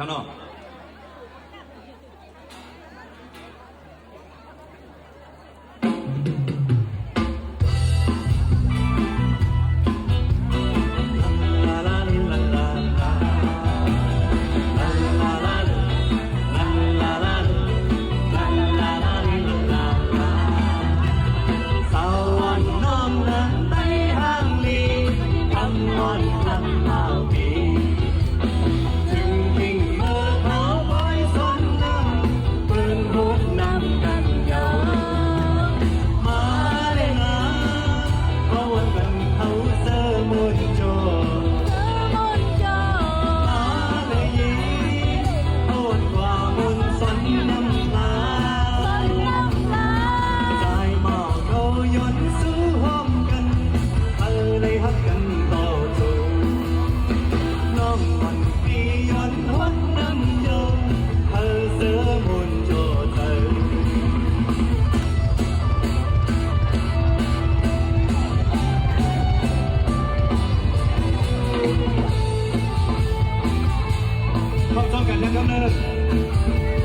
ເນາະ. ສາວອ່ອນນ້ອງເດີນໄປທາງລີ ທັງມ່ອນທັງເອົາປີ ເຖິງພິງເບີເຂົາບອຍສົນນຳ ເບິ່ງໂຫດນຳກັນເຍົາ ມາເລີຍນາ ເຮົາອວນກັນເຮົາເຊີມ່ວນຈໍ ເຊີມ່ວນຈໍ ມາເລີຍ ເຮົາອວນຄວາມມ່ວນສົນນຳລາ ສົນນຳລາ ສາຍບ່າວເຂົາຢວນສູ່ຮ່ວມກັນ ໃຫ້ໄດ້ຮັກກັນຕໍ່ເທີ້ນ ນ້ອງອ່ອນປີຢວນໂຫດນຳເຍົາ ໃຫ້ເຊີມ່ວນຈໍໃຈ ເຂົ້າເຈົ້າກັນນະຄັບເດີ.